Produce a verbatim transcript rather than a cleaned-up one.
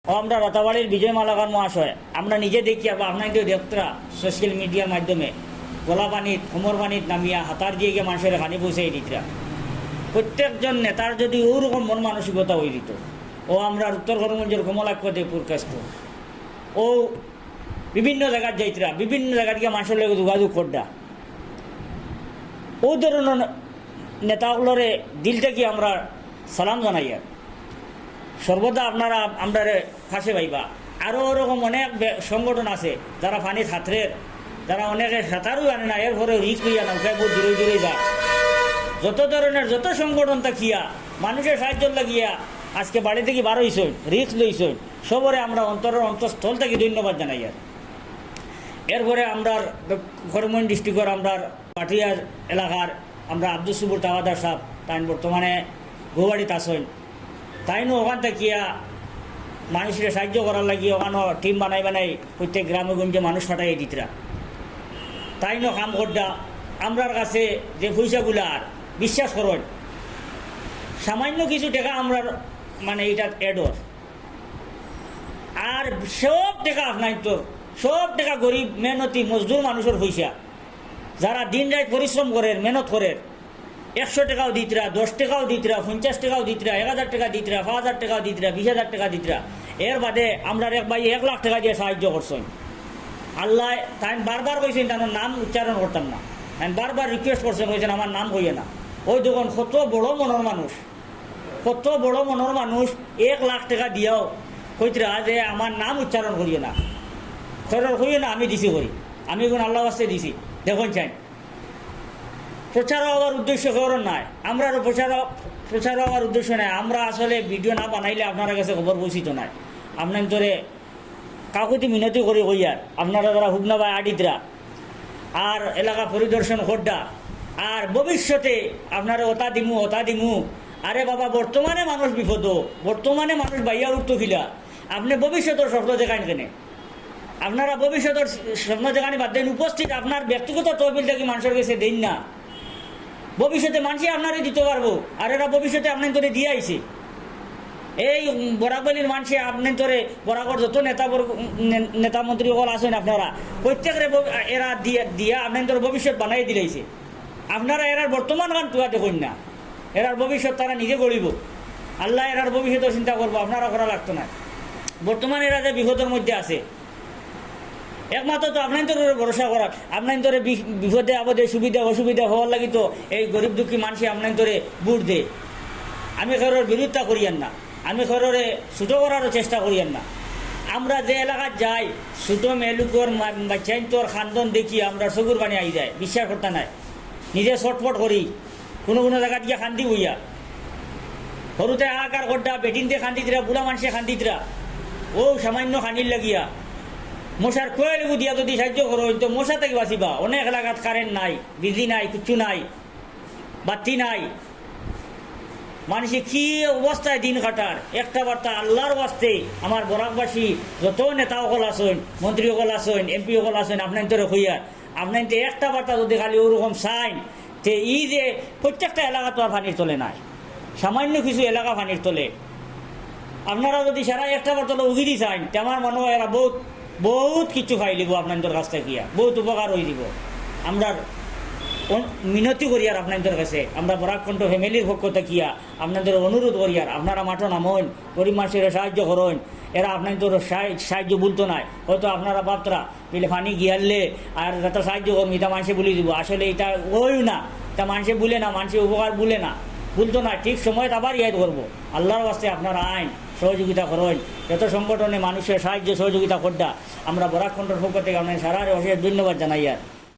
ও আমরা রাতাবাড়ির বিজয় মালাকার মহাশয়, আমরা নিজে দেখি, আবার আপনারা তো দেখতরা সোশ্যাল মিডিয়ার মাধ্যমে, গলা পানিত, কোমর পানিত নামিয়া হাতার দিয়া গিয়া মানষরে পানি পৌঁছাই দিতরা। প্রত্যেকজন নেতার যদি ওরকম মন মানসিকতা অইলিতো, ও আমরার উত্তর করিমগঞ্জর কমলাক্ষ দেবপুর কাস্ত, ও বিভিন্ন জাগাত যাইতরা, বিভিন্ন জাগাত গিয়া মানষর লগে যোগাযোগ কররা। ও ধরনর নেতা অকলরে দিল থাকি আমরা সালাম জানাইয়ার। সর্বদা আপনারা আমরারে পাশে পাইবা। আরও ওরকম অনেক বে-, সংগঠন আছে, যারা পানিত হাতরের, যারা অনেকে সাঁতারও জানে না, এরপরে রিস্ক লইয়া নৌকায় বহুত দূরে দূরে যায়। যত ধরনের যত সংগঠন থাকিয়া মানষর সাহায্যর লাগিয়া আজকে বাড়ি থাকি বার অইছইন, রিস্ক লইছইন, সবরে আমরা অন্তরর অন্তঃস্থল থাকি ধন্যবাদ জানাইয়ার। এরপরে আমরার করিমগঞ্জ ডিস্ট্রিক্টর আমরার পাটিয়ার এলাকার আমরা আব্দুস সবুর তাওয়াদার সাব, তাইন বর্তমানে গৌহাটিত আছইন। তাইনও ওখান থাকিয়া মানষরে সাহায্য করার লাগি ওখানো টিম বানাই বানাই প্রত্যেক গ্রামে গঞ্জে মানুষ পাঠাইয়া দিতরা। তাইনও কাম কররা। আমরার কাছে যে পয়সাগুলা আর বিশ্বাস করইন, সামান্য কিছু টেকা আমরার মানে ইটাত অ্যাড অর। আর সব টেকা আপনাইনতর, সব টেকা গরিব মেহনতি মজদুর মানুষর পয়সা, যারা দিন রাইত পরিশ্রম করের, মেহনত করের, একশো টেকাও দিতরা, দশ টেকাও দিতরা, পঞ্চাশ টেকাও দিতরা, এক হাজার টেকা দিতরা, পাঁচ হাজার টেকাও দিতরা, বিশ হাজার টেকা দিতরা। এর বাদে আমরার এক ভাই এক লাখ টেকা দিয়া সাহায্য করছইন। আল্লায়, তাইন বারবার কইছইন, তান নাম উচ্চারণ করতাম না। তাইন বারবার রিকোয়েস্ট করছইন, কইছইন, "আমার নাম কইও না।" ওই দেখুন, কত বড় মনর মানুষ, কত বড় মনর মানুষ, এক লাখ টেকা দিয়াও কইতরা যে, "আমার নাম উচ্চারণ করিও না, খরর কইও না, আমি দিছি করি, আমি এখন আল্লাহ ওয়াস্তে দিছি।" দেখুন চাইন, প্রচার হওয়ার উদ্দেশ্য খরর নাই, আমরারও প্রচার, প্রচার হওয়ার উদ্দেশ্য নাই। আমরা আসলে ভিডিও না বানাইলে আপনারার কাছে খবর পৌঁছিত নাই। আপনাইনতরে কাকুতি মিনতি করি কইয়ার, আপনারা যারা হুকনাবায় আডিতরা আর এলাকা পরিদর্শন কররা, আর ভবিষ্যতে আপনারে ওটা দিমু, ওটা দিমু। আরে বাবা, বর্তমানে মানুষ বিপদ, বর্তমানে মানুষ বাইয়া উঠতো কিলা, আপনে ভবিষ্যতর স্বপ্ন দেখাইন কেনে? আপনারা ভবিষ্যতর স্বপ্ন দেখানি বাদ দেন, উপস্থিত আপনার ব্যক্তিগত তহবিল থাকি মানষর গেছে দেইন না। ভবিষ্যতে মানষে আপনারে দিতো পারবো, আর এরা ভবিষ্যতে আপনাইনতরে দিয়া আইছে। এই বরাক ভ্যালির মানষে আপনাইনতরে, বরাকর যত নেতা বর্গ, নে-, নেতা মন্ত্রী অকল আছইন আপনারা, প্রত্যেকরে ব-, এরা দিয়া, দিয়া আপনাইনতর ভবিষ্যৎ বানাই দিলাইছে। আপনারা এরার বর্তমান খান তুয়া দেখইন না, এরার ভবিষ্যৎ তারা নিজে গড়িবো। আল্লায় এরার ভবিষ্যতর চিন্তা করবো, আপনারা করা লাগতো না। বর্তমান এরা যে বিপদর মধ্যে আছে, একমাত্র তো আপনাইনতর উপরে ভরসা করার, আপনাইনতরে বি-, বিপদে আপদে সুবিধা অসুবিধা হওয়ার লাগি তো এই গরিব দুঃখী মানষে আপনাইনতরে ভোট দে। আমি খরর বিরোধিতা করিয়ার না, আমি খররে ছোট করারও চেষ্টা করিয়ার না। আমরা যে এলাকাত যাই, ছোট মেয়েলুকর মা-, বাচ্চাইনতর কান্দন দেখি আমরা চকুর পানি আই যায়, বিশ্বাস করতা নায়। নিজে ছটফট করি, কুনু কুনু জাগাত গিয়া কান্দি বইয়া। হুরুতে হাহাকার কররা, বেটিন্তে কান্দিতরা, বুড়া মানষে কান্দিতরা, ও সামান্য পানির লাগিয়া। মশার কয়েল এগু দিয়া যদি সাহায্য করইন, তো মশা থাকি বাঁচিবা। অনেক এলাকাত কারেন্ট নাই, বিজলি নাই, কিচ্ছু নাই, বাতি নাই। মানষে কি অবস্থায় দিন কাটার, একটা বার্তা আল্লাহর ওয়াস্তে আমার বরাকবাসী যত নেতা অকল আছইন, মন্ত্রী অকল আছইন, এমপি অকল আছইন, আপনাইনতরে কইয়ার, আপনাইনতে একটা বার্তা যদি খালি ওরকম চাইন, তে ই যে প্রত্যেকটা এলাকা তো আর পানির তলে নাই, সামান্য কিছু এলাকা পানির তলে। আপনারা যদি সারা একটা বার্তা উগিরি চাইন, তে আমার মনে হয় এরা বহুত, বহুত কিছু পাইলিবো আপনাইনতর কাছ থাকিয়া, বহুত উপকার অইযিবো। আমরা অন-, মিনতি করিয়ার আপনাইনতর কাছে, আমরা বরাক কণ্ঠ ফ্যামিলির পক্ষ থাকিয়া আপনাইনতরে অনুরোধ করিয়ার, আপনারা মাঠো নামইন, গরিব মানষরে সাহায্য করইন, এরা আপনাইনতর সাহায্য, সাহায্য ভুলতো নায়। হয়তো আপনারা ভাবতরা, বুলে পানি গিয়ারলে আর যত সাহায্য করমু, ইটা মানষে ভুলি দিবো। আসলে ইটা অয় না, ইটা মানষে ভুলে না, মানষে উপকার ভুলে না, ভুলতো নায়, ঠিক সময়ত আবার ইয়াদ করবো। আল্লাহর ওয়াস্তে আপনারা আইন, সহযোগিতা করইন, যত সংগঠনে মানষরে সাহায্য সহযোগিতা কররা, আমরা বরাক কণ্ঠর পক্ষ থাকি আপনাইন সারারে অশেষ ধন্যবাদ জানাইয়ার।